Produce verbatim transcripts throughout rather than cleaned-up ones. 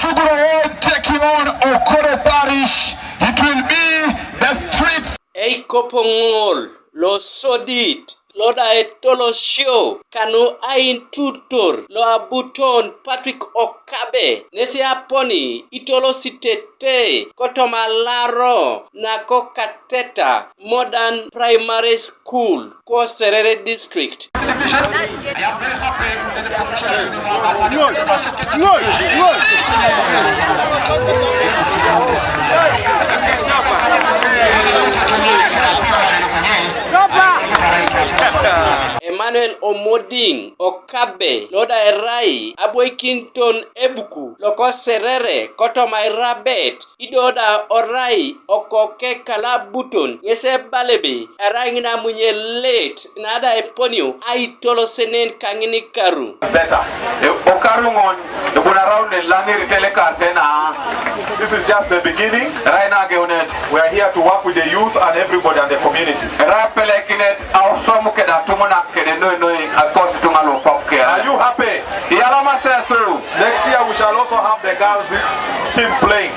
Suguro Ward taking on Okoro Parish. It will be the streets. Ei Kopong'ol, lo sodit, lo da etolosio, kanu ain tutor, lo abuton Patrick Okabe, nesi aponi, itolositete, kotoma laro, nako Kateta Modern Primary School, ko Serere District. Emmanuel Omoding Okabe, lo da erai aboikinton ebuku, loko Serere, kotoma irabet, ido da orai okoke kalabuton, ŋes ebala ebe, erai ŋina amunyelet, na da eponio aitolosenen kaŋin ikaru. Better. E, okaru ŋon, ebun araun elaŋir itelekarete na. This is just the beginning. Erai na ageunet. We are here to work with the youth and everybody and the community. Erai apelekinet aosom keda atumunak kede noi noi akos ituŋa lukwap kere. Are you happy? Iyalama sesu. Next year we shall also have the girls team playing.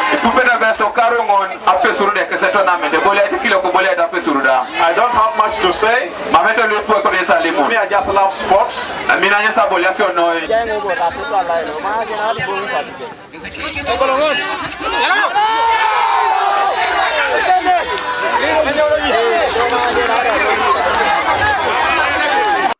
Ipupete bes okaru ŋon apesur de kese tournament. Eboliat ikiliok, eboliat apesur da. I don't have much to say. Mam etolipo kode salimu. Me, I just love sports. Amina nyesa bolia sio noi.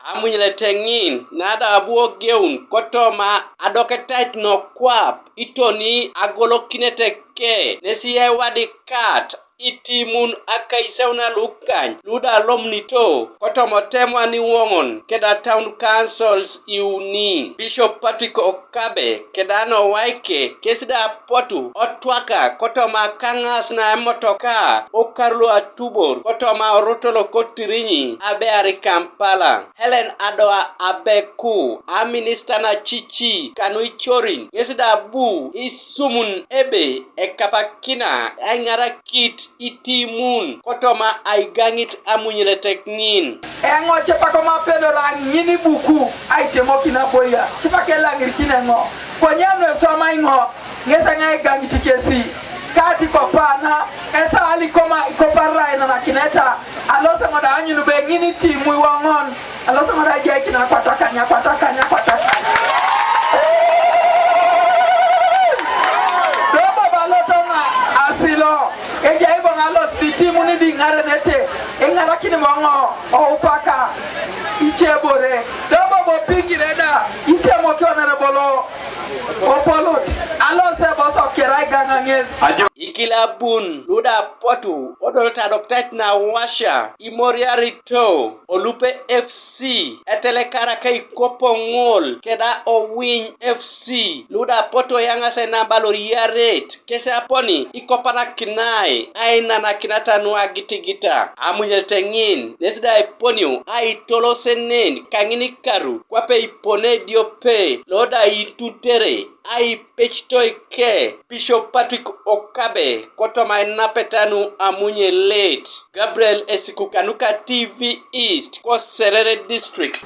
Amunyelete ŋin, na da abu ogeun kotoma adoketait nokwap, itoni agolokinete ke, nesi ewadikat, itimun akaisauna lukany, luda lomunito, kotoma temwan iwoŋon, keda town councils iuni. Bishop Patrick Okabe, keda nowaike, kes da apotu, otwaka, kotoma kaŋas na emotoka, okar lo atubor, kotoma orotolo kotirinyi, abeari Kampala. Helen Adoa Abeku, aminista nacici, kanu icorin, ŋes da abu, isumun ebe, ekapakina, aiŋarakit itimun, kotoma aigaŋit amunyelet ŋin. Eoŋ cepak mam apedor aŋin ibuku, aitemokin abolia, cepak elaŋirikin eoŋ, konye nu eswamai ŋo, ŋes eoŋ aigaŋit kesi, kati kopana, esaa alikoma, ikoparara ainanakineta, aloseŋo da aanyun be ŋin itimu iwoŋon, alosoŋ da ejaikin akwatakany, akwatakany, akwatakany. Do bobo alotoŋ asilo, ejai boŋ alos bitimun diŋarenete, iŋarakin boŋ oupaka, ice bore. Do bobo pigire da, itemok honorable Opolot, alose boso kerai gaŋaŋes. Ikilabun luda potu, odolot adoktait na washa, imoriarito, Olupe F C, etelekarak ikopo ŋol, keda Owiny F C, luda poto yaŋase namba loriaret, kesi aponi ikopanakinai, ainanakinata nuagitigita, amunyete ŋin, nesi da eponio, aitolosenen, kaŋinikaru, kwape ipone ediope, loda itutere, aipecitoi ke, Bishop Patrick Okabe, kotoma enapeta nu amunyelet. Gabriel Esiku kanuka T V East, ko Serere District.